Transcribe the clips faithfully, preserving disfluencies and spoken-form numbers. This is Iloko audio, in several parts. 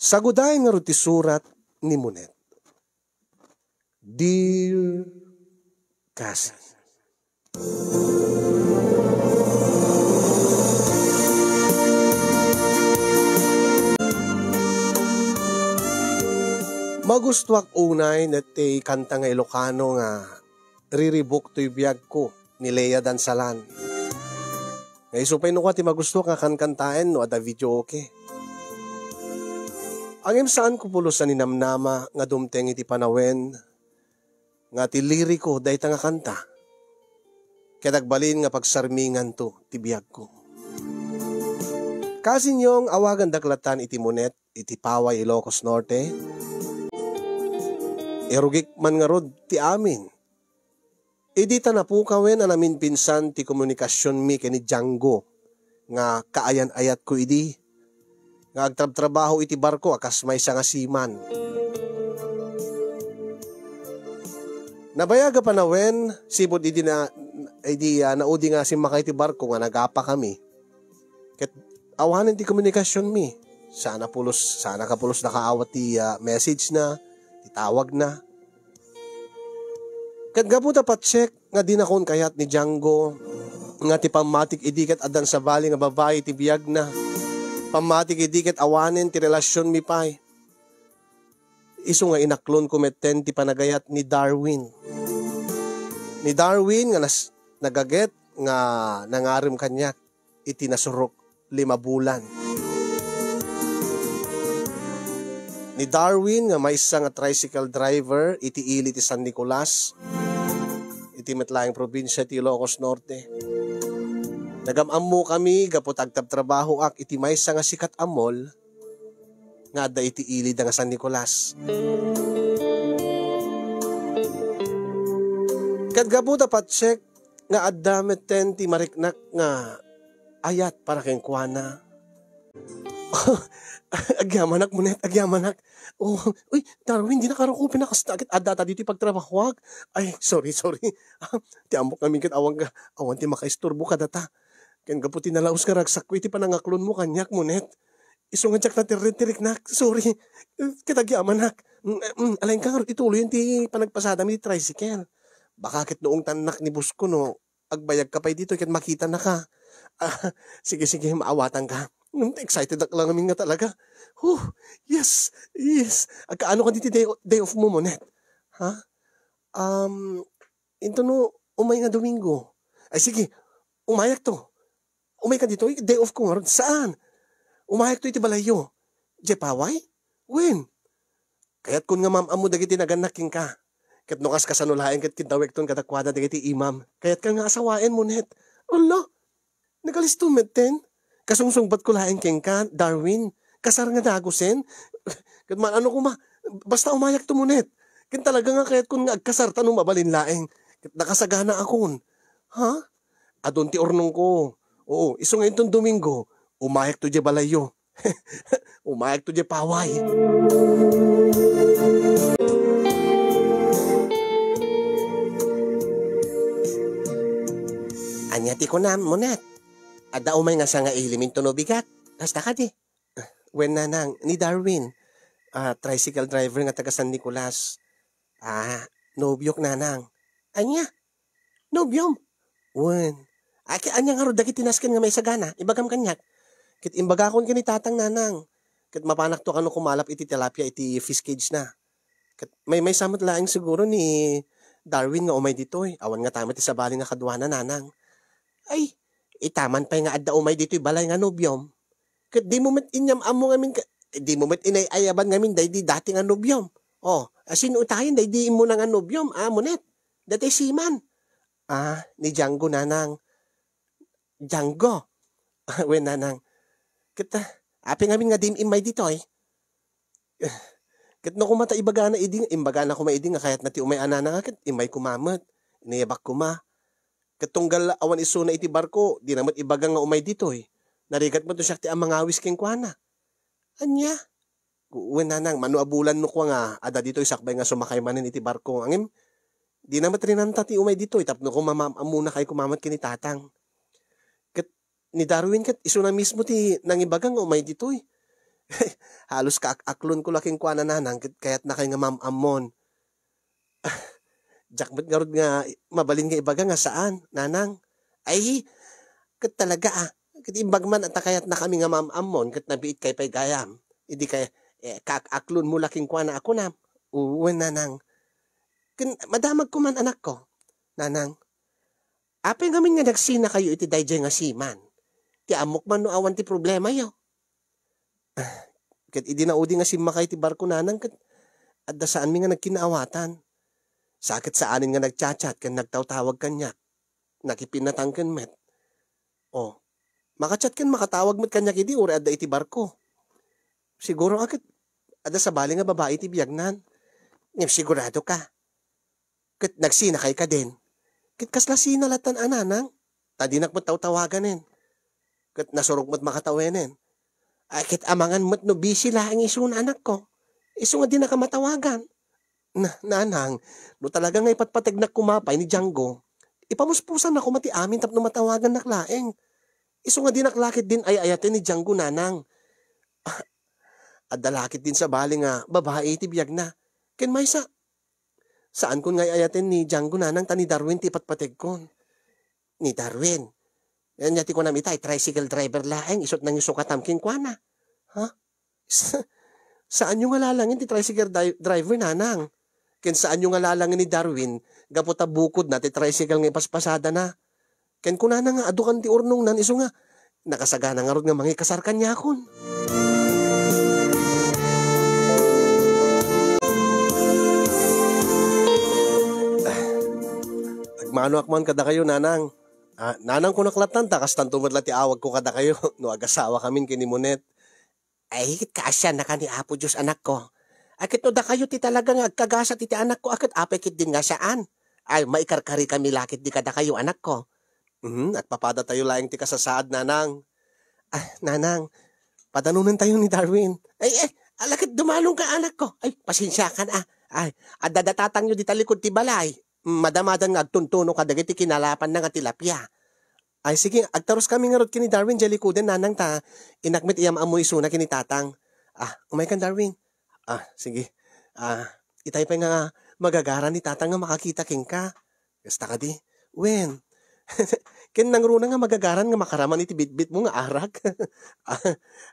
Sagudayen ngarud ti surat ni Monet. Dear Cousin. Magustuak unay ti kanta nga Ilocano nga Riribuk Toy Biagko ni Lea Dansalan. Nga isu pay no kua ti magustuak nga kankantaen no adda videoke. Ngem saanko pulos a ninamnama nga dumteng iti panawen nga ti liriko dayta nga kanta. Ket agbalin nga pagsarminganto ti biagko. Cousin Yong, awagandak latan iti Monet, iti Paway, Ilocos Norte. Irugik man ngarud ti amin. Idi ta napukawen a naminpinsan ti komunikasionmi ken ni Django nga kaayan-ayatko idi, nga agtrabtrabaho iti barko a kas maysa nga seaman. Nabayag a panawen, sipud idi na, idi, ah, naudi nga simmakay ti barko nga nagapakami. Ket awanen ti komunikasionmi. Saan a pulos, saan a kapulos nakaawat ti, ah, message na, ti tawag na. Ket gapu ta patsek nga dinakon kayat ni Django, nga ti pammatik idi ket addan sabali nga babai ti biagna. Pammatik idi ket awanen ti relasionmi pay. Isu nga inaklonko metten ti panagayat ni Darwin. Ni Darwin nga nas-, nagaget nga nangarem kaniak iti nasurok lima bulan. Ni Darwin nga maysa nga tricycle driver iti ili ti San Nicolas, iti met laeng probinsia ti Ilocos Norte. Nagam-ammokami gapu ta agtrabtrabahoak iti maysa nga sikat a mall nga adda iti ili da nga San Nicolas. Ket gapu ta patsek nga adda metten ti mariknak nga ayat para kenkuana. Agyamanak, Monet, agyamanak. Oh, uy, Darwin, dina karuko pinakasta ket adda ta ditoy pagtrabahoak. Ay, sorry, sorry. Ah, ti ammok ngamin ket awan ka, awan ti makaisturbo kadata. Ken gapu ti nalaus nga ragsakko iti panangaklonmo kaniak, Monet. Isu nga diak natirred ti riknak. Sorry. Ket agyamanak. Mm, mm, alaenka ngarud ituloyen ti panagpasadam iti tricycle. Baka ket no ungtannak ni boss ko no agbayagka pay ditoy ket makitanaka. Ah, sige, sige, maawatanka. Mm, excited ak lang amin nga talaga. Huh, yes, yes. Agkaano ka diti day, day off mo, Monet? Ha? Um, into no, umay nga Domingo. Ay, sige, umayakto. Umayka ditoy, day off ko ngarud. Saan? Umayakto iti balayyo. Diay paway? Wen? Kayatkon nga maam-ammo dagiti nagannak kenka. Ket no kas kasano laeng ket kidawekton kadakuada dagiti imam. Kayatka nga asawaen, Monet. Ala, nagaliston metten. Kasungsungbatko laeng kenka, Darwin. Kasar nga dagusen. Ket man-ano koma, basta umayakto, Monet. Ken talaga nga kayatkon nga agkasarta no mabalin laeng. Ket nakasaganaakon. Ha? Adun ti urnongko. Oo, isu nga inton Domingo, umayakto diay balayyo. Umayakto diay paway. Ania ti kunam, Monet? Adda umay nga sanga ilim inton no bigat. Kasta kadi? Wen, nanang, ni Darwin, ah, tricycle driver nga taga San Nicolas. Ah, nobiok, nanang. Ania? Nobiom? Wen. Ay, ket ania ngarud dagiti nasken nga maisagana? Ibagam kaniak. Ket imbagakon ken ni tatang, nanang. Ket mapanakto kano kumalap iti tilapia iti fish cage na. Ket maymaysa met laeng siguro ni Darwin nga umay ditoy. Awan ngata met ti sabali nga kaduana, nanang. Ay, ita man pay nga adda umay ditoy balay nga nobiom. Ket dimo met inyam-ammo ngamin ka, dimo met inay-ayaban ngamin daydi dati nga nobiom. Oh, a, sino itayen daydi immuna nga nobiom, a, Monet? Dati seaman. Ah, ni Django, nanang. Django? Wen, nanang. Ket, ah, apay ngamin nga dim immay ditoy? Ket no koma ta ibagana idi, imbagana koma idi nga kayatna ti umay a nanang, ket immay koma met. Inayabak koma. Ket tunggal awan isuna iti barko, dina met ibaga nga umay ditoy. Narigat met no siak ti ammangawis kenkuana. Ania? Wen, nanang, mano a bulan no kua nga adda ditoy sakbay nga sumakay manen iti barko. Ngem, dina met rinanta ti umay ditoy tapno koma maam-ammona koma met ken ni tatang. Ket ni Darwin ket isuna mismo ti nangibaga nga umay ditoy. Halos kaak-aklonko la kenkuana, nanang, ket kayatnakay nga maam-ammon. Diak met ngarud nga mabalin nga ibaga nga saan, nanang. Ay, ket talaga, ah. Ket imbag man ta kayatnakami nga maam-ammon, ket nabiitkay pay gayam. Idi kay, eh, kaak-aklonmo la kenkuana a kunam. Wen, nanang. Ken madamagko man, anakko. Nanang, apay ngamin nga nagsinakayo iti daydiay nga seaman? Ti ammok man no awan ti problemayo. Ket idi naudi nga simmakay ti barko, nanang, ket adda saanmi nga nagkinaawatan. Sa ket saanen nga nagchat-chat ken nagtawtawag kaniak. Nakipinnatangken met. Oh, makachat ken makatawag met kaniak idi uray adda iti barko. Siguro a ket adda sabali nga babai ti biagnan. Ngem sigurado ka? Ket nagsinakay kadin. Ket kasla sina latan a, nanang? Ta dinak met tawtawaganen. Ket nasurok met makatawenen. Ay, ket amangan met no busy laeng isuna, anakko. Isu nga dinaka matawagan. Na, nanang, no talaga nga ipatpategnak koma pay ni Django, ipamuspusanna koma ti amin tapno matawagannak laeng. Isu nga dinak la ketdin ay-ayaten ni Django, nanang. Adda la ketdin sabali nga babai ti biagna. Ken maysa, saankon nga ay-ayaten ni Django, nanang, ta ni Darwin ti ipatpategkon. Ni Darwin? Ania ti kunam ita, tricycle driver laeng, isut' nangiusukatam kenkuana. Ha? Sa-, saanyo nga lalangen ti tricycle di-, driver, nanang. Ken saanyo nga lalangen ni Darwin, gapu ta bukodna ti tricycle nga ipaspasadana. Ken kunana nga adu kan ti urnongnan, isu nga nakasagana ngarud nga mangikasar kaniakon. Ah, agmanoak man kadakayo, nanang. Ah, nanang kunak latan, ta kastanto met la ti awagko kadakayo no agasawakamin ken ni Monet. Ay, ket kaasiannaka ni Apo Dios, anakko. Ay, ket no dakayo ti talaga nga agkagasat iti anakko, a ket apay ketdin nga saan? Ay, maikarkarikami la ketdi kadakayo, anakko. Mhm, agpapadatayo laeng ti kasasaad, nanang. Ah, nanang, padanonentayo ni Darwin. Ay, ay, ala ket dumalongka, anakko. Ay, pasensiakan, ah. Ay, adda da tatangyo dita likud ti balay. Mm, madamadan nga agtuntuno kadagiti kinalapanna nga tilapia. Ay, sige, agtaruskami ngarud ken ni Darwin diay likoden, nanang, ta innak met iyam-ammo isuna ken ni tatang. Ah, umaykan, Darwin. Ah, sige. Ah, itay pay nga magagaran ni tatang nga makakita kenka. Kasta kadi? Wen. Ken nangruna nga magagaran nga makaraman iti bitbitmo nga arak. Ah,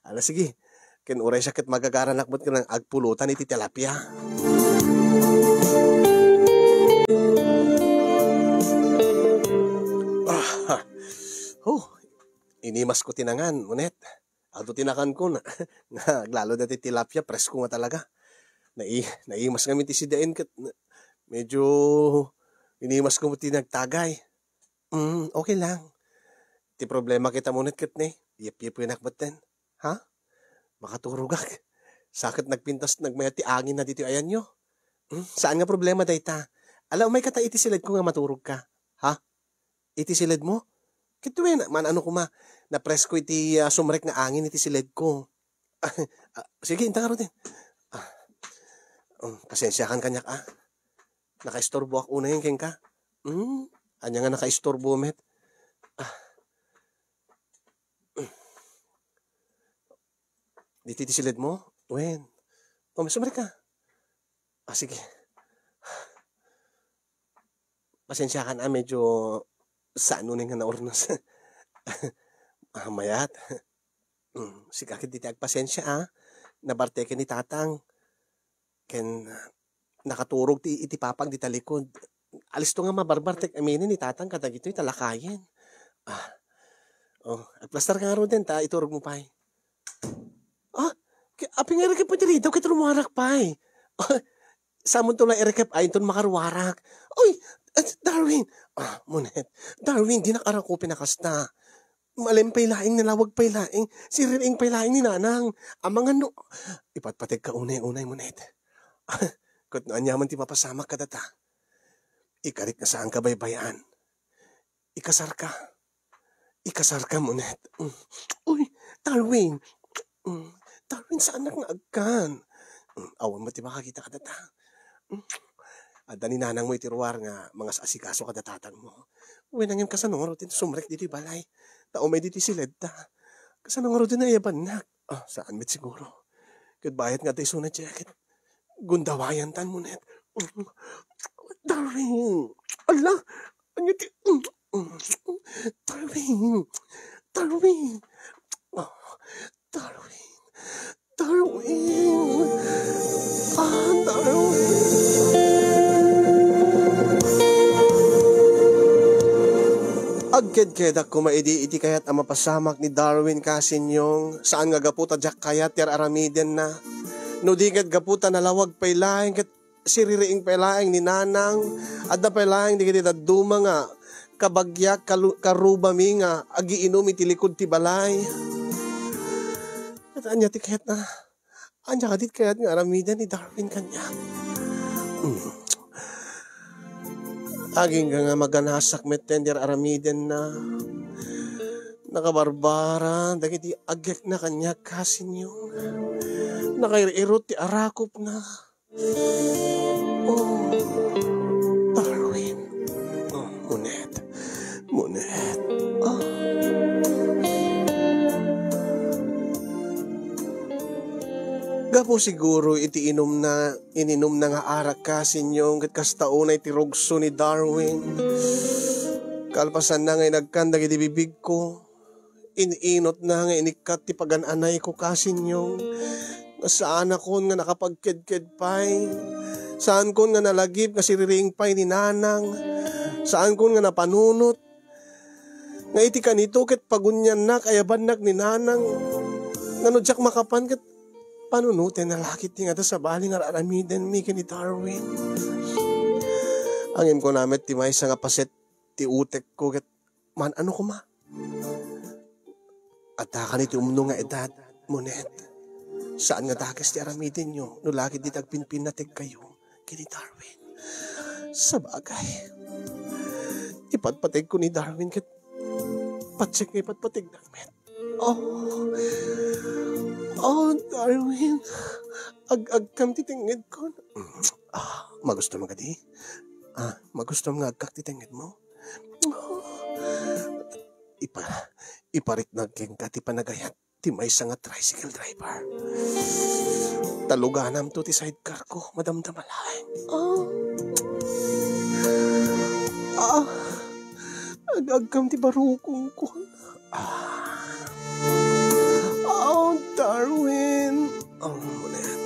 ala, sige. Ken uray siak ket magagaranak met ken agpulutan iti tilapia. Ah, oh, inimasko ti nangan, Monet. Adu ti nakanko na, nga aglalo dati tilapia, presko nga talaga. Nai-, naimas ngamin ti sidaen ket na-, medyo inimasko ti nagtagay. Mm, okay lang. Ti problema kita, Monet, ket ne, yep-yepenak metten. Ha? Makaturogak. Sa ket nagpintas, nagmayat ti angin na ditoy ayanyo. Hmm, saan nga problema dayta? Ala, umayka ta iti siledko nga maturogka. Ha? Iti siledmo? Ket wen, man-ano koma, napresko iti, ah, sumrek nga angin iti siledko. Ah, sige, inta ngaruden. Ah, um, pasensiakan kaniak, ah. Nakaisturboak unay kenka. Hmm, ania nga nakaisturbo met? Ah. Ditoy ti siledmo? Wen. O, sumrekka. Ah, sige. Pasensiakan, ah, medyo saan unay nga naurnos. Ah, mayat. Mm, sika ket ditoy agpasensia, ah. Nabarteken ni tatang. Ken, ah, nakaturog ti, iti papag dita likud. Alisto nga mabarbartek aminen ni tatang kadagitoy ta lakayen. Ah. Oh, agplastar ka ngaruden ta iturogmo pay. Ah, ki-, apay nga irekep ti ridaw ket rumarak pay? Ah, samonto la irekep ay inton makaruarak. Uy, eh, Darwin! Ah, Monet. Darwin, dinak a rakupen a kasta. Malem pay laeng, nalawag pay laeng, siririing pay laeng ni nanang. Amangan no, ipatpategka unay-unay, Monet. Ket no aniaman ti mapasamak kadata, ikarik nga saan kabaybay-an. Ikasarka. Ikasarka, Monet. Mm. Uy, Darwin. Mm. Darwin, saanak nga agkan. Mm. Awan met ti makakita kadata. Mm. Adda ni nanangmo iti ruar nga mangas-asikaso kada tatangmo. Wen, ngem kasano ngaruden ti sumrek ditoy balay? Ta umay ditoy siledta. Kasano ngaruden nga ayabannak? Ah, saan met siguro. Ket bayat nga adda isuna diay ket gundawayantan, Monet. Darwin! Ala! Ania ti, Darwin! Darwin! Ah, Darwin! Darwin! Ah, Darwin! Agkedkedak koma idi iti kayat a mapasamak ni Darwin, Kasinyong. Saan nga gapu ta diak kayat ti ar-aramidenna. No di ket gapu ta nalawag pay laeng ket siririing pay laeng ni Nanang, adda pay laeng dagiti dadduma nga kabagiak, kalu-, karubami nga agiinum iti likud ti balay. Ket ania ti kayatna? Ania kadi ti kayat nga aramiden ni Darwin kaniak? Hmm. Agingga nga maganasak metten ti ar-aramidenna. Nakabarbara dagiti agekna kaniak, Kasinyong. Nakair-irot ti arakupna. Oh, Darwin. Oh, Monet. Monet. Ah. Gapu siguro iti inumna, ininumna nga arak, Kasinyong, ket kasta unay ti rugso ni Darwin. Kalpasanna nga inagkan dagiti bibigko, in-inotna nga inikkat ti pagan-anayko, Kasinyong, nga saankon nga nakapagkedked pay. Saankon nga nalagip nga siririing pay ni Nanang. Saankon nga napanunot. Nga iti kanito ket paguniannak, ayabannak ni Nanang. Nga no diak makapan ket panunotenna la ketdi nga adda sabali nga ar-aramidenmi ken ni Darwin. Ngem kuna met ti maysa nga paset ti utekko ket man-ano koma. Addakan iti umno nga edad, Monet. Saan nga dakes ti aramidenyo no la ketdi ti agpinpinnateg kayo ken ni Darwin. Sabagay, ipatpategko ni Darwin ket patiek nga ipatpategnak met. Oh. Oh, Darwin. Ag-agkam ti tengngedkon. Ah, magustom kadi? Ah, magustom nga agkak ti tengngedmo? Oh. Ipa-, ipariknag kenka ti panagayat ti maysa nga tricycle driver. Taluganamto ti sidecar ko, madamdama laeng. Ah. Ah. Ag-agkam ti barukongko. Ah. Oh, Darwin. Oh, Monet.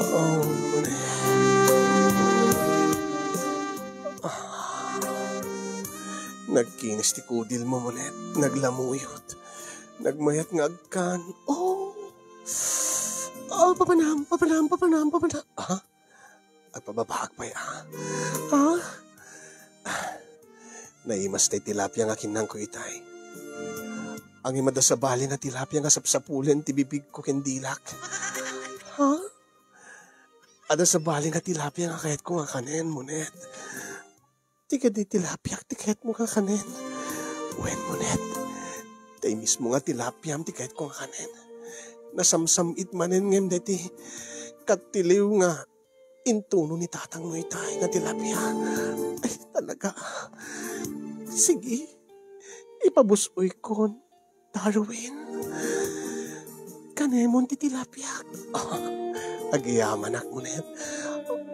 Oh, Monet. Ah. Nagkinis ti kudilmo, Monet. Naglamuyot. Nagmayat nga agkan. Oh. Oh, papanam, papanam, papanam, papanam. Ah? Agpababaak pay, ah. Ah? Naimas tay tilapia nga kinnangko itay. Ngem adda sabali nga tilapia nga sapsapulen ti bibigko ken dilak. Ha? Adda sabali nga tilapia nga kayatko nga kanen, Monet. Ti kadi tilapiak ti kayatmo nga kanen. Wen, Monet, tay mismo nga tilapiam ti kayatko nga kanen. Nasamsam-it manen ngem daytoy kattiliw nga intuno ni tatangmo itay nga tilapia. Ay, talaga. Sige, ipabus-oykon, Darwin. Kanemon ti tilapiak. Ah, agyamanak, Monet.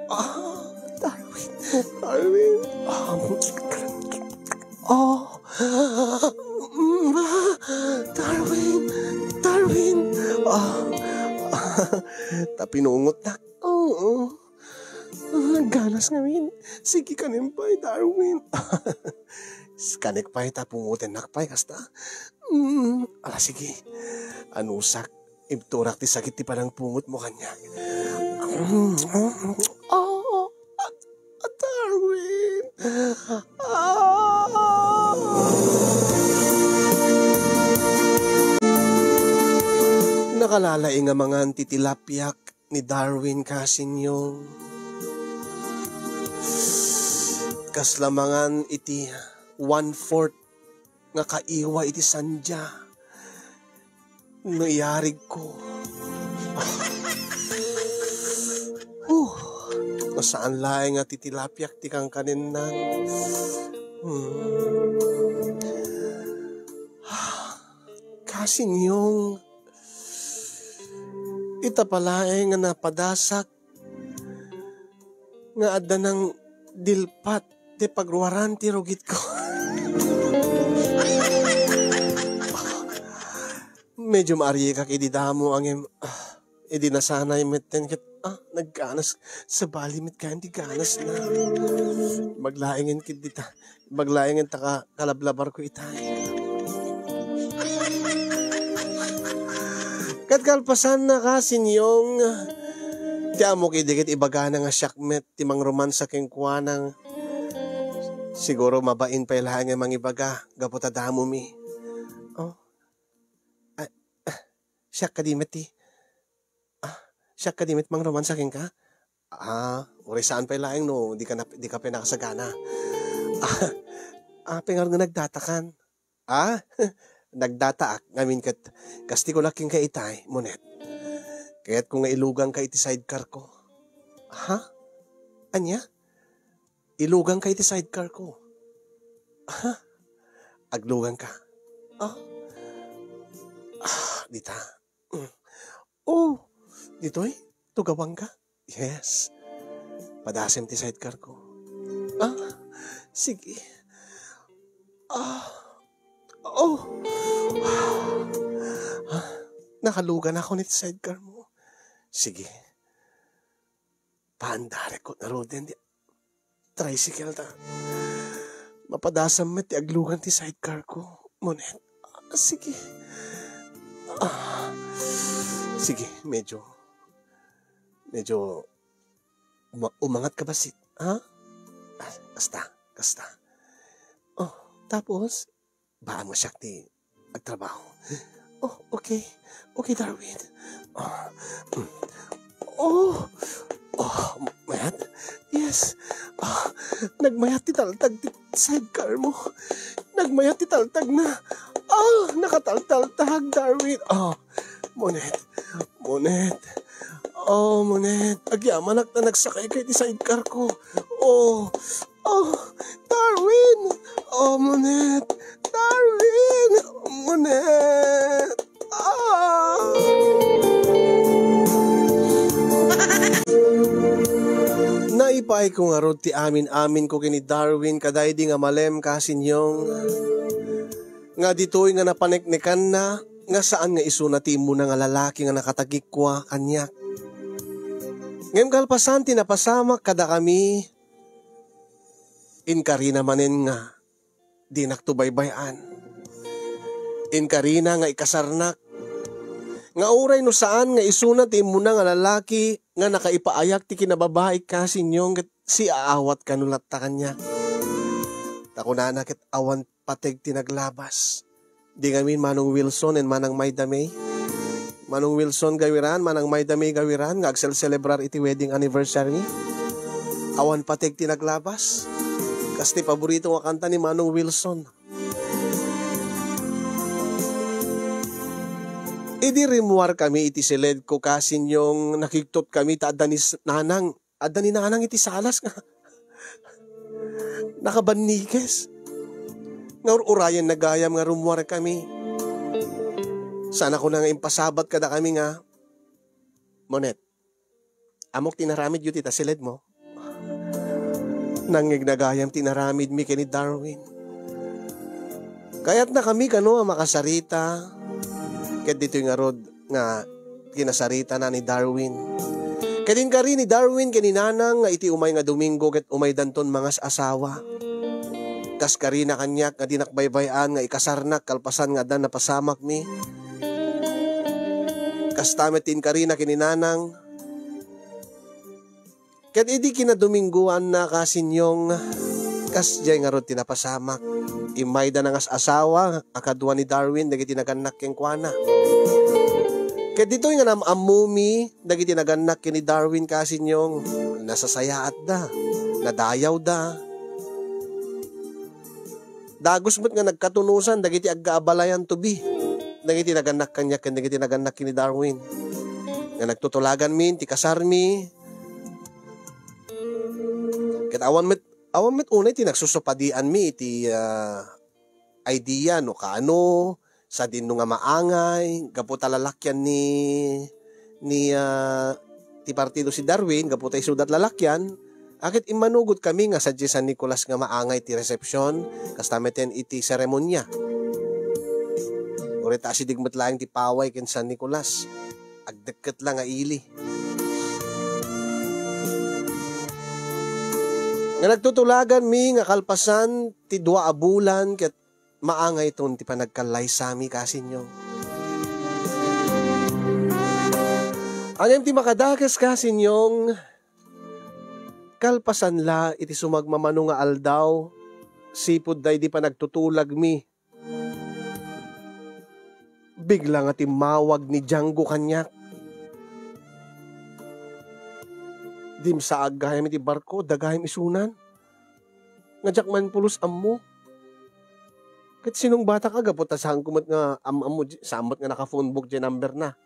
Ah, Darwin. Darwin. Ah, ah, mm, ah, Darwin. Darwin. Ah, ah, ta pinungotnak. Oo. Ah, ganas ngamin. Sige, kanem pay, Darwin. Kanek pay ta pungotennak pay, kasta. Mm, ala, sige. Anusak, ibturak ti sakit ti panangpungotmo kaniak. Mm, mm, mm. Oh, ah, ah, Darwin. Ah. Nakalalaing nga mangan ti tilapiak ni Darwin Kasinyong. Kasla mangan iti one-fourth nga kaiwa iti sandia no iyarigko. Huh, no saan laeng nga ti tilapiak ti kankanennan. Hmm. Kasinyong, Ita palaeng nga napadasak nga adda nang dilpat ti pagruaran ti rugitko. Medyo maarikak idi damo, ngem, ah, idi nasanay metten ket, ah, nagganas, sabali met kayan ti ganas na. Maglaengen ket dita, maglaengen ta ka-, kalablabarko itay. Ket kalpasanna ka, Sinyong, ti ammok idi ket ibagana nga siak met ti mangromansa kenkuana. Siguro mabain pay laeng nga mangibaga gapu ta damomi. Oh. Ay, ah, siak kadi met ti, ah, siak kadi met mangromansa kenka? Ah, uray saan pay laeng no di ka nap-, di ka pay nakasagana. Ah, ah, pengar nga nagdatakan. Ah, nagdataak ngamin ket kasti ko la kenka itay, Monet. Kayatko nga iluganka iti sidecar ko. Ha? Ania? Iluganka iti sidecar ko. Ha? Agluganka. Ah. Ah, dita. Mm. Oh, ditoy? Tugawangka? Yes. Padasem ti sidecar ko. Ah, sige. Ah. Oh. Ah, nakalugan ako iti sidecar mo. Sige. Paandarek ko ngaruden ti tricycle ta. Mapadasam met ti aglugan ti sidecar ko, Monet. Ah, sige. Ah, sige, medyo, medyo uma-, umangat ka ba si-, ha? Ah, kasta, kasta. Oh, tapos, baan mo siak ti agtrabaho. Oh, okay. Okay, Darwin. Oh. Mm. Oh. Oh, mayat? Yes. Ah, nagmayat ti taltag ti sidecar mo. Nagmayat ti taltag na. Ah, nakataltaltag, Darwin. Oh, Monet. Monet. Oh, Monet. Agyamanak ta nagsakay ka iti sidecar ko. Oh. Oh, Darwin! Oh, Monet! Darwin! Monet! Ah! Naipay ko ngarud ti amin-amin ko ken ni Darwin kadaydi nga malem, Kasinyong, nga ditoy nga napaneknekanna nga saan nga isuna ti immuna nga lalaki nga nakatagikua kaniak. Ngem kalpasan ti napasamak kadakami, inkarina manen nga dinakto baybay-an. Inkarina nga ikasarnak, nga uray no saan nga isuna ti immuna nga lalaki nga nakaipaayak ti kinababaik, Kasinyong, ket siaawat kano latta kaniak. Ta kunana ket awan pateg ti naglabas. Di ngamin Manong Wilson and Manang Maida May. Manong Wilson Gawiran, Manang Maida May Gawiran, nga agsel-celebrar iti wedding anniversary. Awan pateg ti naglabas. Kas ti paborito nga kanta ni Manong Wilson. Idi rimmuar kami iti siled ko, Kasinyong, nakigtot kami ta adda ni s-, nanang, adda ni nanang iti salas nga nakabannikes. Nga ur-urayen na gayam nga rummuar kami. Sana ko na nga impasabat kada kami nga, Monet, amok ti naramid yo ti tasiled mo. Nangngeg na gayam ti naramid mi ken ni Darwin. Kayatna kami kano a makasarita. Ket ditoy ngarud nga kinasarita na ni Darwin. Ket inkari ni Darwin ken ni Nanang nga iti umay nga Domingo ket umaydanton mangas-asawa. Kas karina kaniak nga dinak baybay-an nga ikasarnak kalpasan nga adda napasamakmi. Kasta met ti inkarina ken ni Nanang. Ket idi kinadominggoanna, Kasinyong, kasdiay ngarud ti napasamak. Immayda nangas-asawa a kadua ni Darwin dagiti nagannak kenkuana. Ket ditoy nga nam-ammomi dagiti nagannak ken ni Darwin, Kasinyong, nasasayaatda, nadayawda. Dagus met nga nagkatunosan dagiti aggaabalayan to be dagiti nagannak kaniak ken dagiti nagannak ken ni Darwin. Nga nagtutulaganmin ti kasarmi. Ket awan met, awan met unay ti nagsusupadianmi iti, ah, idea no kaano, sadino nga maangay, gapu ta lalakian ni, ni, ah, ti partido si Darwin, gapu ta isuda ti lalakian, a ket immanugotkami nga sadiay San Nicolas nga maangay ti resepsion, kasta met iti seremonia. Uray ta asideg met laeng ti paway ken San Nicolas. Agdekket la nga ili. Nga nagtutulaganmi nga kalpasan ti dua a bulan ket maangayton ti panagkallaysami, kasinyong. Ngem ti makadakes, kasinyong, kalpasan la iti sumagmamano nga aldaw, sipud daydi panagtutulagmi, bigla nga timmawag ni Django kaniak. Dimsaag gayam iti barko, adda gayam isunan. Nga diak man pulos ammo. Ket sinong batak a gapu ta saanko met nga am-ammo di-, saan met nga naka-phone book diay number na.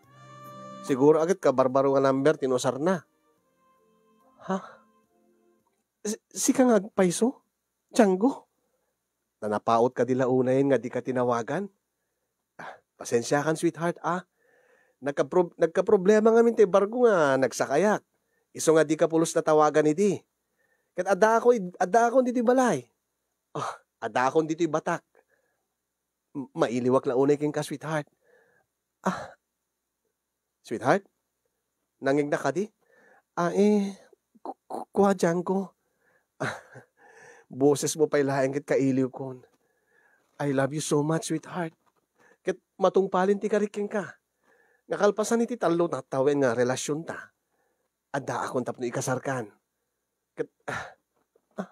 Siguro a ket kabarbaro nga number ti inusarna. Ha? Si-, sika nga agpayso? Django? Ta napaut kadi la unayen nga dika tinawagan? Ah, pasensiakan, sweetheart, ah. Nagkapro-, nagkaproblema ngamin ti barko nga nagsakayak. Isu nga dika pulos natawagan idi. Ket addaakon id-, addaakon ditoy balay. Ah, addaakon ditoy batak. M-, mailiwak la unay kenka, sweetheart. Ah, sweetheart? Nangngegnak kadi? Ah, eh, ku-, ku-, kua, Django. Ah, bosesmo pay laeng ket kailiwkon. I love you so much, sweetheart. Ket matungpalen ti karik kenka. Nga kalpasan iti tallo nga tawen nga relasionta, addaakon tapno ikasarkan. Ket, ah, ah,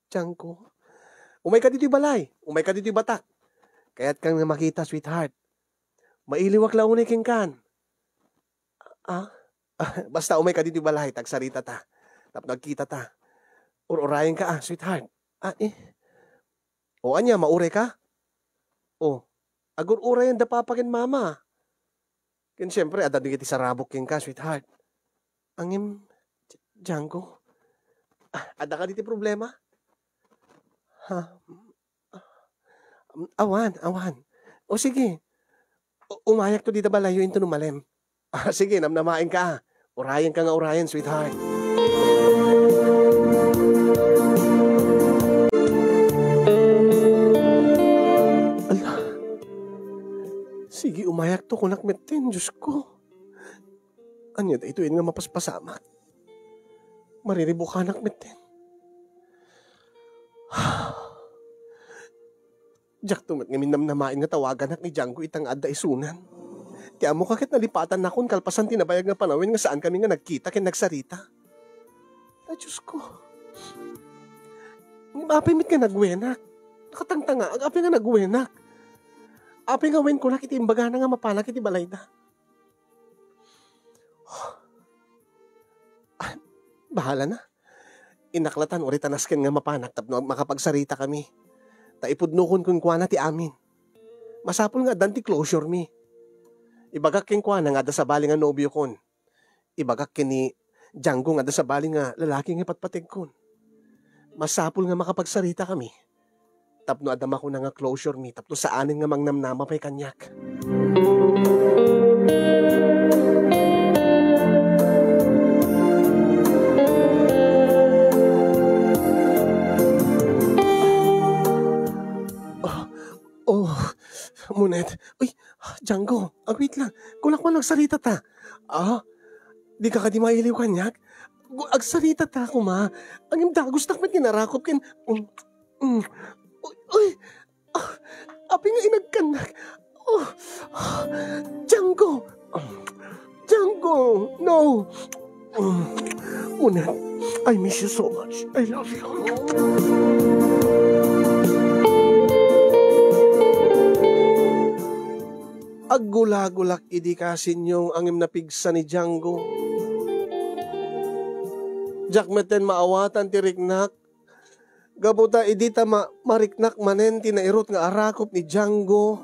Django. Umayka ditoy balay. Umayka ditoy batak. Kayatkan nga makita, sweetheart. Mailiwak la unay kenkan. Ah? Basta umayka ditoy balay, ta agsaritata. Tapno agkitata. Ur-urayenka, ah, sweetheart. Ah, eh. O ania, maurayka? O, agur-urayen da papa ken mama. Ken siempre, adda dagiti sarabok kenka, sweetheart. Ngem, Dj-, Django. Ah, adda kadi ti problema? Ha? Ah, awan, awan. O sige. U-, umayakto dita balayyo inton umalem. Ah, sige, namnamaenka. Urayenka nga urayen, sweetheart. Ala. Sige, umayakto, kunak metten, Diyos ko. Ania daytoyen nga mapaspasamak? Mariribukanak metten. Diakto met ngamin namnamaen nga tawaganak ni Django ita nga adda isunan. Ti ammoka ket nalipatannakon kalpasan ti nabayag nga panawen nga saankami nga nagkita ken nagsarita. Ay, Diyos ko. Ngem apay met nga nagwenak? Nakatangtanga, apay nga nagwenak? Apay nga wen kunak iti imbagana nga mapanak iti balayda? Ah, bahala na. Inaklatan, uray ta nasken nga mapanak tapno makapagsarita kami. Ta ipudnokon kenkuana ti amin. Masapul nga addan ti closure mi. Ibagak kenkuana nga adda sabali nga nobiokon. Ibagak ken ni Django nga adda sabali nga lalaki nga ipatpategkon. Masapul nga makapagsarita kami. Tapno adda makuna nga closure mi, tapno saanen nga mangnamnama pay kaniak. Oh, oh, Monet. Uy, Django, agwit lang. Kunak man agsarita ta. Ah, di ka kadi mailiw kaniak? Gu-, agsarita ta, kuma. Ngem dagusnak met nga narakop ken, mm, mm. Uy, uy. Ah, apay nga inagkannak? Oh, Django. Django, no. Mm. Monet, I miss you so much. I love you. Aggulagulak idi kasinyong ngem napigsa ni Django. Diak metten maawatan ti riknak. Gapu ta idi ta ma-, mariknak manen ti nairut nga arakop ni Django,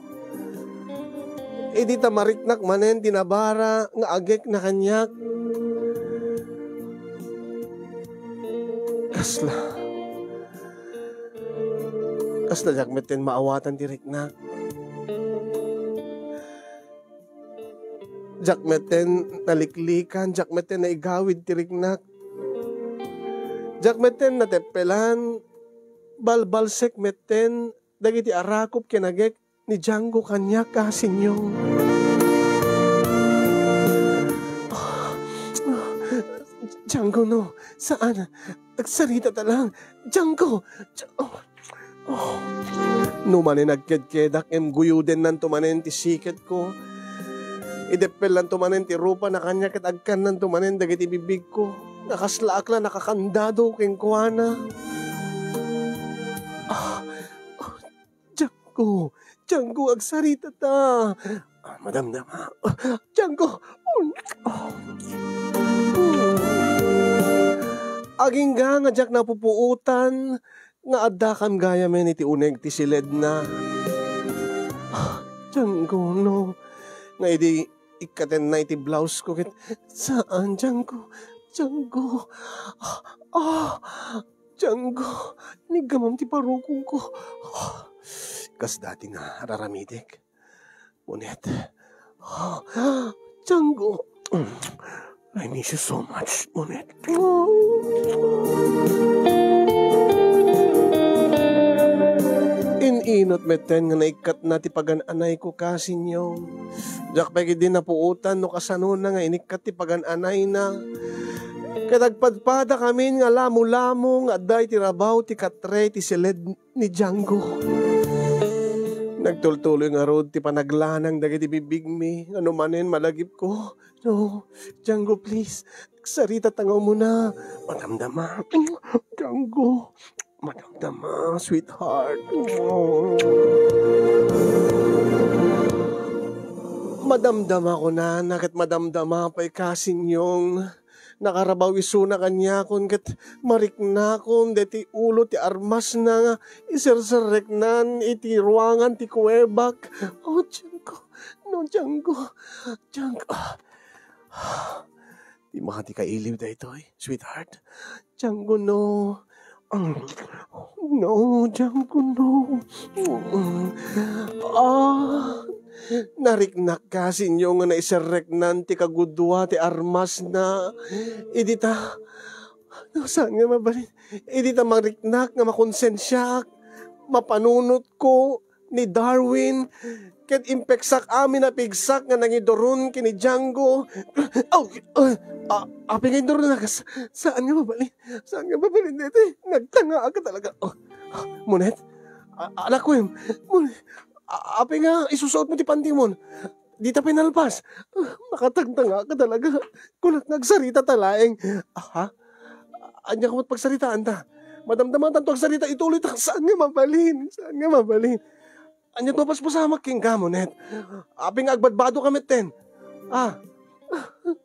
idi ta mariknak manen ti nabara nga agekna kaniak, kasla, kasla diak metten maawatan ti riknak. Diak metten naliklikan, diak metten naigawid ti riknak. Diak metten nateppelan, balbalsek metten dagiti arakop ken agek ni Django kaniak, Kasinyong. Django, no, saan. Agsarita ta lang. Django! Dja-, oh. Oh. No manen agkedkedak, ngem guyodennanto manen ti siketko. Ideppellanto manen ti rupana kaniak ket agkannanto manen dagiti bigbigko. Nakaslaak la nakakandado kenkuana. Ah, oh, Django, Django, agsarita ta. Ah, madamdama. Django. Agingga nga diak napupuotan nga addakam gayamen iti uneg ti siledna. Django, no. Nga idi ikkatenna iti blouse ko ket saan, Django. Django. Ah, Django, niggamam ti parukongko. Kas dati nga ar-aramidek. Monet. Django. I miss you so much, Monet. In-inot metten nga naikkatna ti pagan-anayko, Kasinyong. Diak pay ketdi napuotan no kasanona nga inikkat ti pagan-anayna. Ket agpadpadakamin nga lamo-lamo nga adda iti rabaw ti katre ti siled ni Django. Nagtultuloy ngarud ti panaglanang dagiti bigbigmi, nga no manen malagipko. No, Django, please. Agsarita ta nga umuna. Madamdama. Django. Madamdama, sweetheart. Madamdama, kunana, ket madamdama pay, Kasinyong. Nakarabaw isuna kaniakon ket mariknakon deti ulo ti armasna nga iserserreknan iti ruangan ti kuwebak. Oh, Django. No, Django. Django. Di madi kailiw daytoy, sweetheart. Django, no. Mm. No, Django, no. Mm. Ah, nariknak, Kasinyong, nga naiserreknan ti kagudua ti armasna. Idi ta, no, saan nga mabalin? Idi ta mariknak nga makonsensiaak, mapanunotko ni Darwin, ket impeksak amin a pigsak nga nangiduron ken ni Django. Aw, ah, ah, apay nga induronak? Sa-, saan nga mabalin? Saan nga mabalin daytoy? Nagtangaak talaga. Oh, Monet? A-, anak ko, em. Monet? A-, apay nga isusuotmo ti pantimon? Dita pay nalpas. Ah, nakatangtangaak talaga. Kunak nga agsarita ta laeng. Aha? Ania koma ti pagsaritaanta? Madamdamatanto agsarita, ituloyta. Saan nga mabalin? Saan nga mabalin? Ania ti mapaspasamak kenka, Monet? Apay nga agbadbadoka metten? Ah.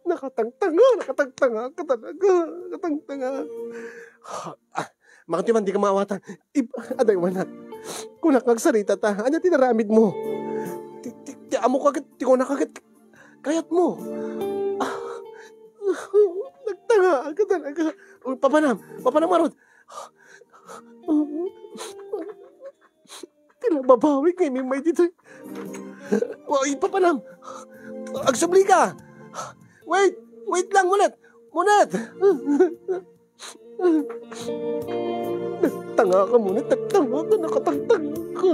Nakatangtanga, nakatangtanga ka talaga. Nakatangtanga. Ah, makanti man, dika maawatan. Ib-, adaywanak. Kunak nga agsarita ta. Ania ti naramidmo? Ti, ti, ti amok ket, ti kunak ket kayatmo. Ah, nagtanga ka talaga. Uy, papanam, papanam ngarud. Ti la mabawi nga imimay ditoy. Uy, papanam. Agsubli ka. Wait, wait lang, Monet. Monet. Nagtanga ka, Monet, nagtanga ka, nakatangtanga ka.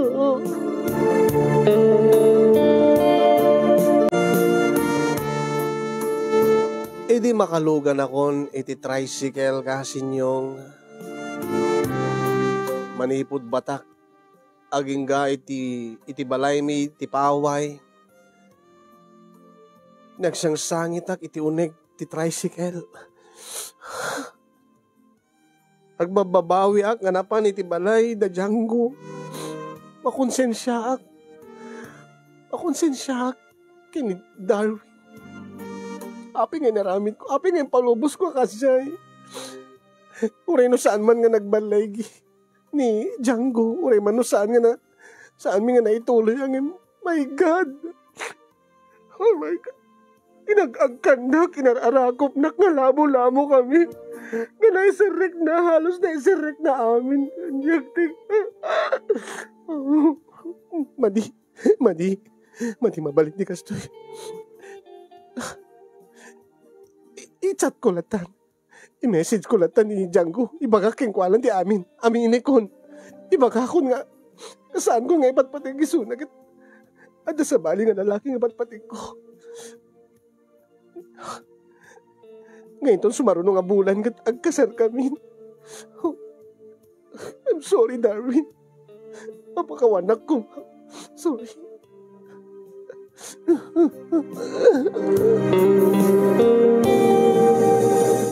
Idi makaluganakon iti tricycle, Kasinyong, manipud Batac, agingga iti, iti balaymi ti paway, nagsangsangitak iti uneg ti tricycle. Agbabbabawiak nga napan iti balay da Django. Makonsensiaak. Makonsensiaak ken ni Darwin. Apay nga inaramidko? Apay nga impalubosko a kasdiay? Uray no saan man nga nagballaygi ni Django, uray man no saan nga na, saanmi nga naituloy, ngem, my God! Oh my God! Inag-agkannak, inar-arakopnak nga lamo-lamo kami. Nga naiserrekna, halos naiserrekna amin. Kaniak ti, madi, madi, madi mabalin ti kastoy. I-chat ko latta. I-message ko latta ni Django. Ibaga kenkuana ti amin. Aminikon. Ibagakon nga saanko nga ipatpateg isuna ket adda sabali nga lalaki nga patpategko. Nga inton sumaruno nga bulan ket agkasarkami. I'm sorry, Darwin. Mapakawanak ko. Sorry.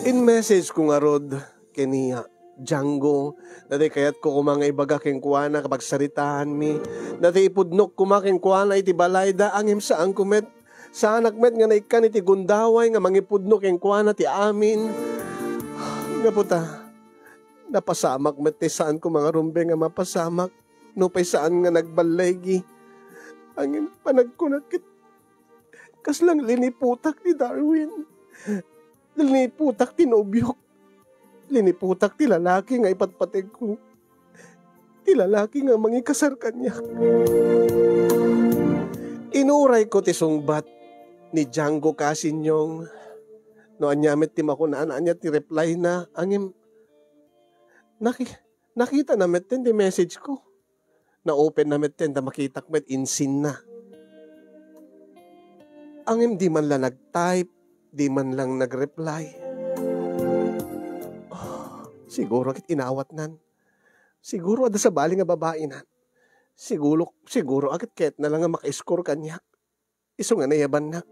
In-message ko ngarud ken ni Django, daytoy kayatko koma nga ibaga kenkuana, kapagsaritaanmi. Daytoy ipudnok koma kenkuana iti balayda, ngem saanko met, saanak met nga naikkan iti gundaway nga mangipudno kenkuana ti amin. Gapu ta, napasamak met ti saan koma nga rumbeng a mapasamak, nupay saan nga nagballigi. Ngem panagkunak ket kasla liniputak ni Darwin. Liniputak ti nobiok. Liniputak ti lalaki nga ipatpategko. Ti lalaki nga mangikasar kaniak. Inurayko ti sungbat ni Django Casinyong. No ania met ti makunana, ania ti reply na, ngem naki-, nakita na met ti message ko. Na-open na met ta makitak met in-seen na. Ngem di man la nag-type, di man lang nag-reply. Ah, siguro ket inawatnan. Siguro adda sabali nga babaina. Siguro, siguro ket kayatna lang nga maka-score kaniak. Isu nga nayabannak.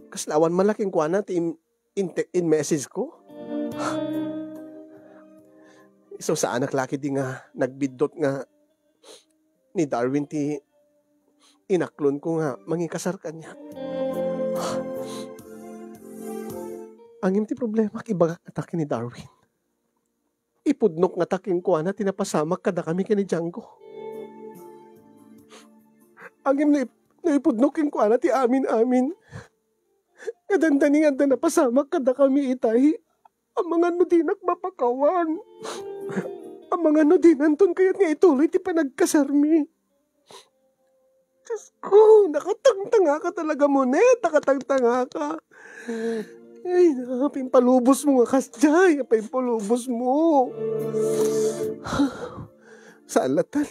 Kasla awan man la kenkuana ti in-, in-, in-message ko. Isu saanak la ketdi nga nagbiddut nga ni Darwin ti inaklon ko nga mangikasar kaniak. Ngem ti problema, ibagak ngata ken ni Darwin. Ipudnok ngata kenkuana ti napasamak kadakami ken ni Django. Ngem no ip-, no ipudnok kenkuana ti amin-amin, nga dandani nga adda napasamak kadakami itay, amangan no dinak mapakawan. Amangan no dinanton kayat nga ituloy ti panagkasarmi. Diyos ko, nakatangtangaka talaga, Monet. Nakatangtangaka. Ay, na, pimpalubos mo nga kasdiay. Pimpalubos mo. Saan latan?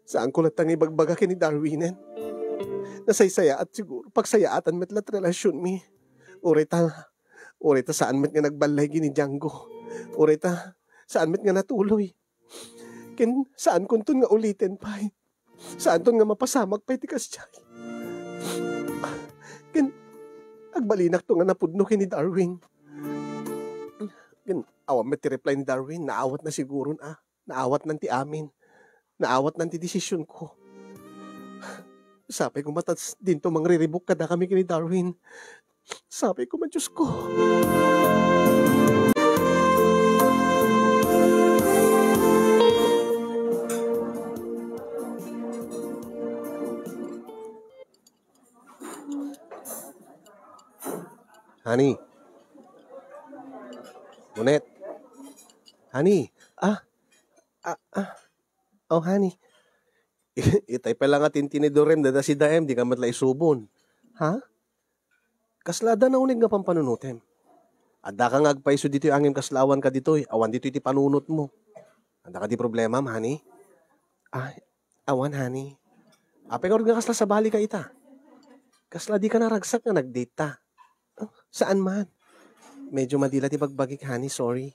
Saanko latan nga ibagbaga ken ni Darwinen? Nasaysayaat siguro. Pagsayaatan met la ti relasyonmi. Uray ta, uray ta saan met nga nagballay ken ni Django. Uray ta, saan met nga natuloy. Ken saankonton nga uliten pay. Saanton nga mapasamak pay ti kasdiay. Ken agbalinakto nga napudno ken ni Darwin. Ken awan met ti reply ni Darwin, naawatna siguron a. Naawatnan ti amin. Naawatnan ti desisionko. Sapay koma ta dinto mangriribuk kadakami ken ni Darwin. Sapay koma, Diyos ko. Honey. Monet. Honey. Ah. Ah, ah. Oh, honey. Itay pay la nga tintinidorem, dadasidaem, dika met la isubon. Ha? Kasla adda nauneg nga pampanunotem? Addaka nga agpayso ditoy ngem kasla awanka ditoy, awan ditoy ti panunotmo. Addaka ti problemam, honey? Ay, awan, honey. Apay ngarud nga kasla sabalika ita? Kasla dika naragsak nga nag-date ta? Oh, saan man? Medyo madila ti bagbagik, honey, sorry.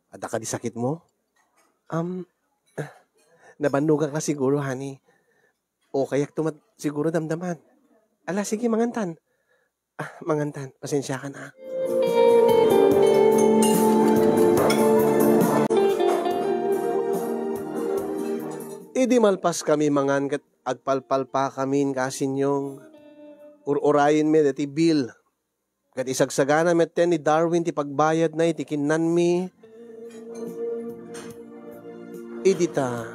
Adda kadi sakitmo? Um, nabannogak la siguro, honey. O kayakto met siguro damdaman. Ala, sige, mangantan. Ah, mangantan. Pasensiakan, ha. Idi malpaskami mangan ket agpalpalpakamin, Kasinyong, ur-urayenmi daytoy bill. Ket isagsagana metten ni Darwin ti pagbayadna iti kinnanmi. Idi ta,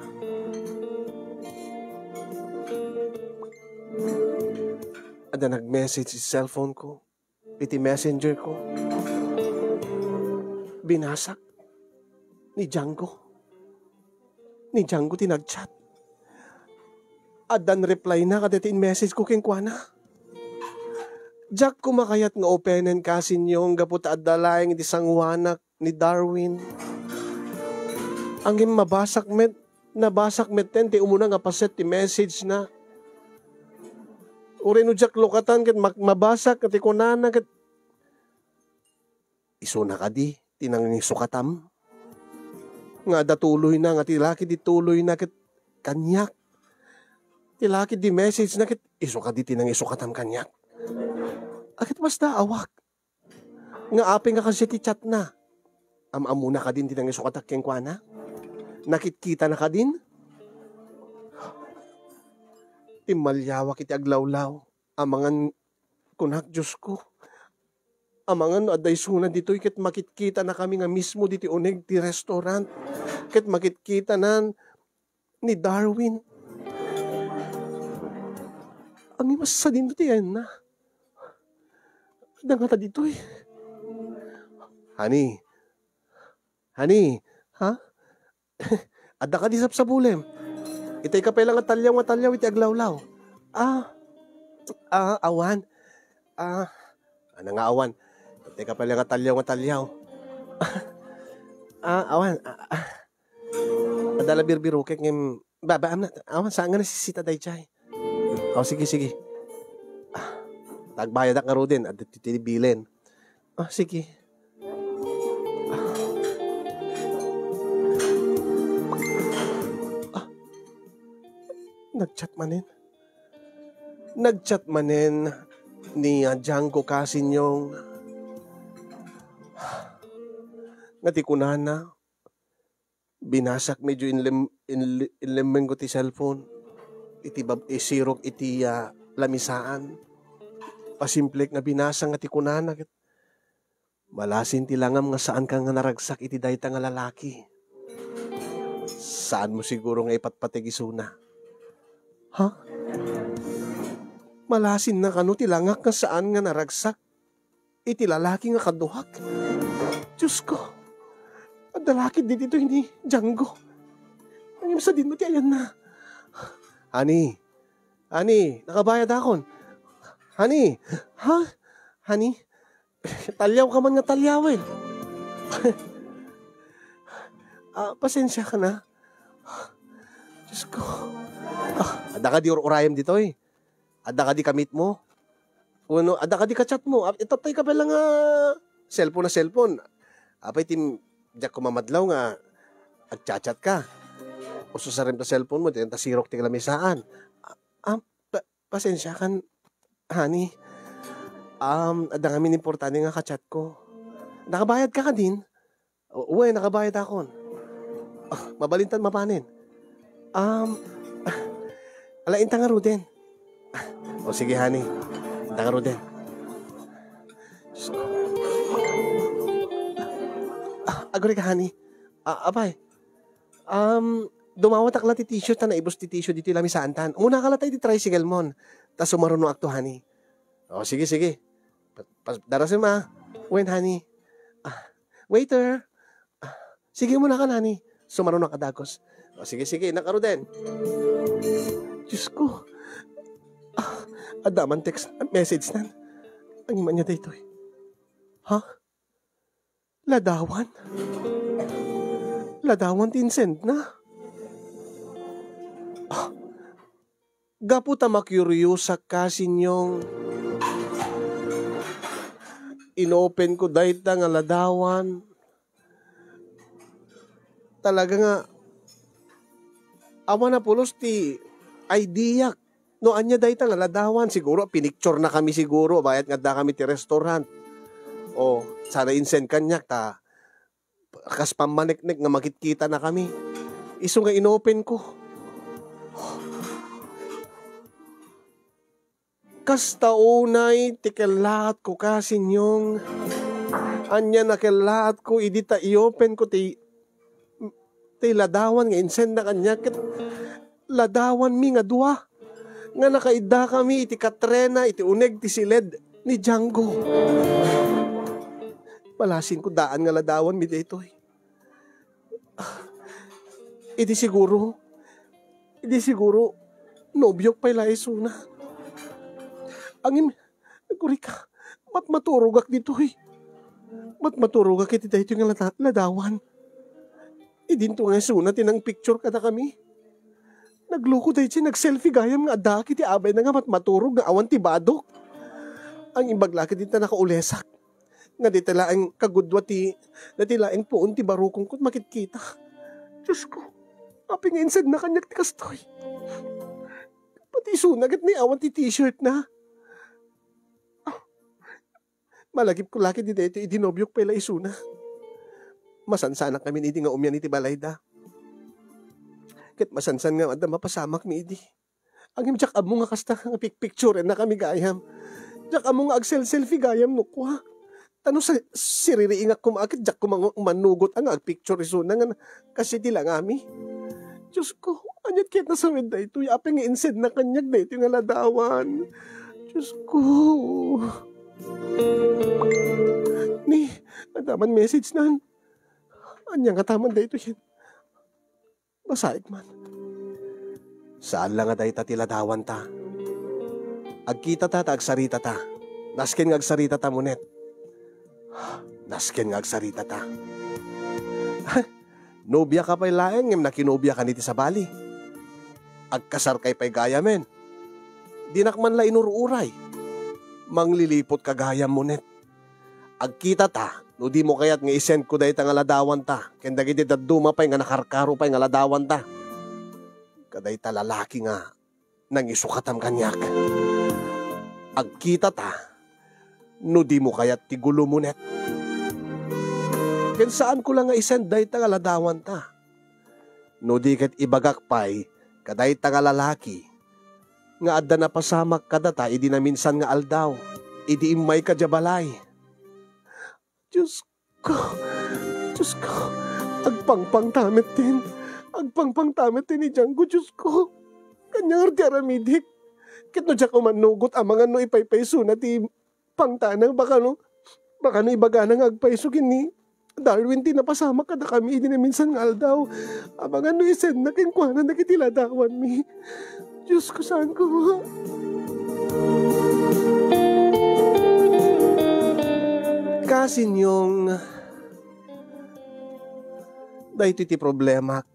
adda nag-message iti cellphone ko, iti messenger ko. Binasak ni Django. Ni Django ti nag-chat. Addan reply na kadaytoy in-message ko kenkuana. Diak koma kayat nga openen, kasinyong, gapu ta adda laeng iti sanguanak ni Darwin. Ngem mabasak met, nabasak metten ti umuna nga paset ti message na. Uray no diak lukatan ket mak-, mabasak ti kunana ket, "Isuna kadi ti nangisukatam?" Nga adda tuloyna, nga ti laki di tuloyna ket kaniak. Ti laki di message na ket, "Isu kadi ti nangisukatam kaniak?" Aket basta awak. Nga apay nga kasdiay ti chat na? Am-ammona kadin ti nangisukatak kenkuana? Nakitkita na kadin? Timmaliawak iti aglawlaw. Amangan, kunak, "Diosko, amangan no adda isuna ditoy ket makitkita na kami nga mismo diti uneg ti restaurant, ket makitkita nan ni Darwin." Ngem sadino ti ayanna? Adda ngata ditoy. Honey. Honey. Ha? Adda kadi sapsapulem? Itay ka pay la nga taliaw nga taliaw iti aglawlaw. Ah. Ah, awan. Ah, ana nga awan? Itay ka pay la nga taliaw nga taliaw. Ah, awan. Ah, ah. Adda la birbirokek ngem babaam na. Awan, saan nga nasisita daydiay? O, sige, sige. Ah, tagbayadak ngaruden, adda ti, ti bilen. Ah, sige. Ah. Ah. Nag-chat manen. Nag-chat manen ni, ah, Django Kasinyong. Nga ti kunana, binasak medyo inlem-, inle-, inlemmengko ti cellphone. Iti bab-, isirok iti, ah, lamisaan. Pasimplek nga binasa nga ti kunana ket, "Malasin ti langam nga saanka nga naragsak iti dayta nga lalaki. Saanmo siguro nga ipatpateg isuna." Ha? Malasinna kano ti langak nga saan nga naragsak iti lalaki nga kaduak? Diosko, adda lakid ditoy ni Django. Ngem sadino ti ayanna? Honey, honey, nakabayadakon. Honey, ha? Honey, taliaw ka man nga taliawen. Ah, pasensiaka na. Diosko. Ah, adda kadi ur-urayem ditoy? Adda kadi kamitmo? Wenno, adda kadi kachatmo? Ah, itattay ka pay la nga cellphone a cellphone. Apay ti, diak ko mamadlaw nga agchatchat ka. Ususarem ta cellphone mo, ditan ta sirok ti lamisaan. Ah, ah, pa-, pasensiakan, honey. Um, adda ngamin importante nga kachatko. Nakabayad ka kadin? O, uwe, nakabayadakon. Ah, mabalintan mapanen. Um, ah, ala, inta ngaruden. Ah, o, sige, honey. Inta ngaruden. Diosko. Ah, aguray ka, honey. Ah, apay. Um, dumawatak la ti tissue ta naibus ti tissue ditoy lamisaantan. Umunaka la tay ti tricycle mon. Ta sumarunoakto, honey. O, sige, sige. Pa-, pa-, darasem, ah. Wen, honey? Ah, waiter. Ah, sige, umunaka, honey. Sumarunoak a dagus. O, sige, sige. Innak ngaruden. Diosko. Ah, adda man text message nan. Ania man aya daytoy? Ha? Ladawan? Ladawan ti insend na? Ah, gapu ta makuriosak, Kasinyong, inopen ko dayta nga ladawan. Talaga nga, awan a pulos ti ideak. No ania dayta nga ladawan, siguro pinicture na kami siguro, bayat nga adda kami ti restaurant. O, sana insend kaniak ta kas pammaneknek nga makitkita na kami. Isu nga inopen ko. Kasta unay ti kellaat ko, Kasinyong. Ania nakellaat ko idi ta iopen ko ti, ti ladawan nga insend na kaniak, ket ladawanmi nga dua nga nakaiddakami iti katrena iti uneg ti siled ni Django. Malasin ko daan nga ladawanmi daytoy. Idi siguro, idi siguro, nobiok pay la isuna. Ngem, Nagkurika. Matmaturogak ditoy. Matmaturogak iti daytoy nga lada-, ladawan. Idinto nga isuna ti nangpicture kadakami. Nagloko daytoy, nagselfie gayam nga addaak iti abayna nga matmaturog nga awan ti badok. Ang imbag la ket dita nakaulesak. Nga dita laeng kagudua ti, dita laeng puon ti barukong ket makitkita. Diyos ko, apay nga insedna kaniak ti kastoy? Pati isuna ket ni awan ti t-shirt na. Malagipko la ket daytoy idi nobiok pay la isuna. Masansanak ngamin idi nga umian iti balayda. Ket masansan nga adda mapasamakmi idi. Ngem diak ammo nga kasta nga pikpikturennakami gayam. Diak ammo nga agselselfie gayam no kua. Ta no sa-, siririingak koma ket diak koma umanugot a nga agpicture isuna nga kas iti langami. Diyos ko, aniat ket nasawid daytoy? Apay nga insedna kaniak daytoy nga ladawan? Diyos ko. Ni, adda man message nan. Ania nga taman daytoy? Basaek man. Saan la nga dayta ti ladawanta. Agkitata ta agsaritata. Nasken nga agsaritata, Monet. Nasken nga agsaritata. Nobiaka pay laeng ngem nakinobiakan iti sabali. Agkasarkay pay gayamen. Dinak man la inur-uray. Manglilipotka gayam, Monet. Agkitata no dimo kayat nga isendko dayta nga ladawanta ken dagiti dadduma pay nga nakarkaro pay nga ladawanta. Kadayta lalaki nga nangisukatam kaniak. Agkitata no dimo kayat ti gulo, Monet. Ken saanko la nga isend dayta nga ladawanta. No di ket ibagak pay kadayta nga lalaki nga adda napasamak kadata idi naminsan nga aldaw, idi immayka idiay balay. Diyos ko, Diyos ko, agpangpangta met din, agpangpangta met din ni Django, Diyos ko. Kaniana ti aramidek. Ket no diak umanugot, amangan no ipaypaysona ti pangtana, baka no, baka no ibagana nga agpayso ken ni Darwin ti napasamak kadakami idi naminsan nga aldaw. Amangan no isendna kenkuana dagiti ladawanmi. Diyos ko, saan ko? Kasinyong, daytoy ti problemak.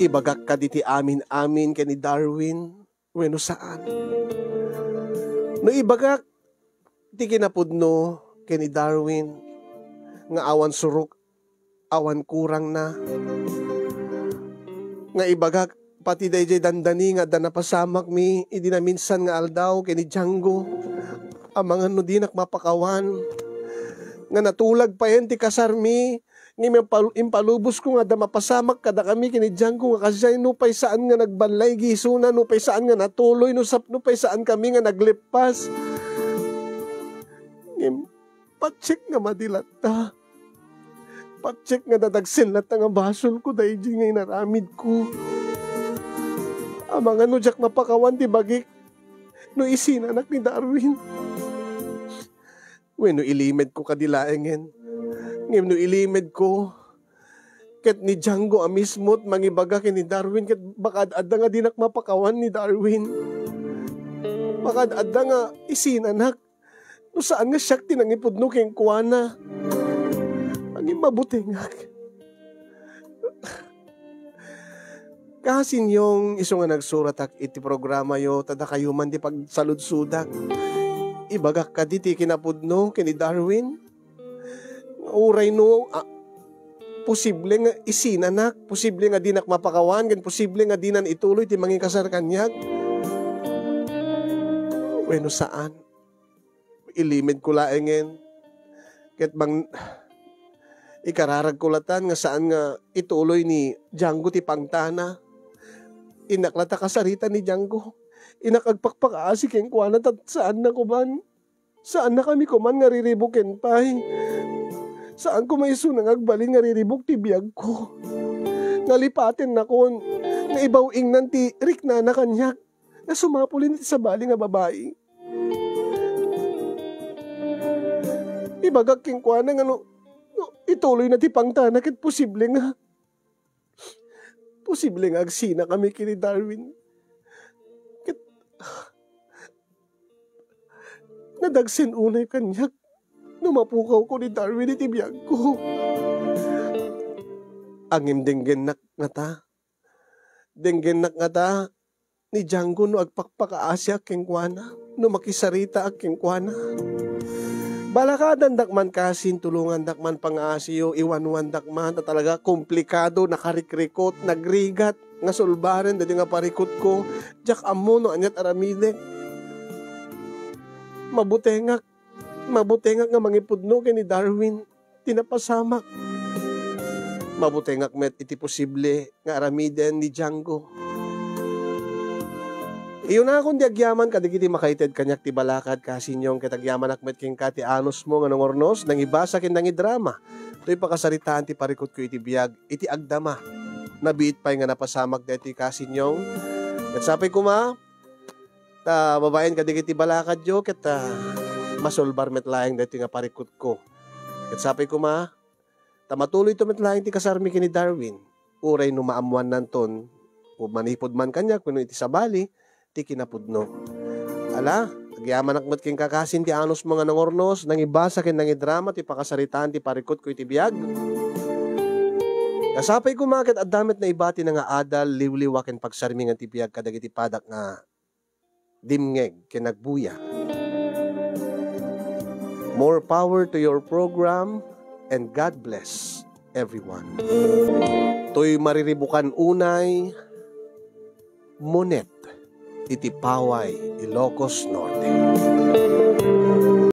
Ibagak kadi ti amin-amin ken ni Darwin wenno saan? No ibagak ti kinapudno ken ni Darwin nga awan surok, awan kurangna, nga ibagak pati daydiay dandani nga adda napasamakmi idi naminsan nga aldaw ken ni Django, amangan no dinak mapakawan, nga natulag payen ti kasarmi, ngem impal-, impalubosko nga adda mapasamak kadakami ken ni Django nga kasdiay, nupay saan nga nagballay gisona, nupay saan nga natuloy, no sap-, nupay saan kami nga nagleppas. Ngem patiek nga madi latta. Patiek nga dadagsen latta nga basolko daydi nga inaramidko. Amangan no diak mapakawan ti bagik no isinanak ni Darwin. Wenno ilimedko kadi laengen. Ngem no ilimedko, ket ni Django a mismo ti mangibaga ken ni Darwin, ket baka ad-adda nga dinak mapakawan ni Darwin. Baka ad-adda nga isinanak. No saan nga siak ti nangipudno kenkuana. Agin mabutengak. Kasinyong isu nga nagsuratak iti programayo, ta dakayo man ti pagsaludsodak. Ibagak kadi ti kinapudno ken ni Darwin. Uray no, ah, posible nga isinanak, posible nga dinak mapakawan, ken posible nga dinan ituloy ti mangikasar kaniak. Wenno saan. Ilimedko laengen. Ket bang-, ikararagko latan nga saan nga ituloy ni Django ti pangtana. Innak latta kasaritan ni Django. Innak agpakpakaasi kenkuana, ta saanna koman. Saannakami koman nga riribuken pay. Saan koma isuna nga agbalin nga riribuk ti biagko. Nalipatennakon nga ibaw-ingnan ti riknana kaniak. Nga sumapul iti sabali nga babai. Ibagak kenkuana nga no, no ituloyna ti pangtana ket posible nga, posible nga agsinakami ken ni Darwin. Ket, nadagsen unay kaniak no mapukawko ni Darwin iti biagko. Ngem denggennak ngata, denggennak ngata ni Django no agpakpakaasiak kenkuana, no makisaritaak kenkuana. Balakadandak man kasin, tulongandak man pangaasiyo, iwanwandak man, ta talaga komplikado, nakarikrikot, nagrigat nga sulbaren daytoy nga parikutko. Diak ammo no aniat aramidek. Mabutengak, mabutengak nga mangipudno ken ni Darwin ti napasamak. Mabutengak met iti posible nga aramiden ni Django. Iyunakon ti agyaman kadagiti makaited kaniak ti balakad, kasinyong, ket agyamanak met kenka ti anusmo nga nangurnos, nangibasa ken nangidrama toy pakasaritaan ti parikutko iti biag iti agdama. Nabiit pay nga napasamak daytoy, kasinyong. Ket sapay koma, ta babaen kadagiti balakadyo, ket, ah, masulbar met laeng daytoy nga parikutko. Ket sapay koma, ta matuloyto met laeng ti kasarmi ken ni Darwin, uray no maammoannanton, o manipud man kaniak wenno iti sabali, ti kinapudno. Ala, agyamanak met kenka kasin ti anusmo nga nangurnos, nangibasa ken nangidrama ti pakasaritaan ti parikutko iti biag. Kasapay koma ket adda met naibati nga adal, liwliwa ken pagsarmingan ti biag kadagiti padak nga dimngeg ken agbuya. More power to your program and God bless everyone. Toy Mariribukan unay, Monet, iti Paway, Ilocos Norte.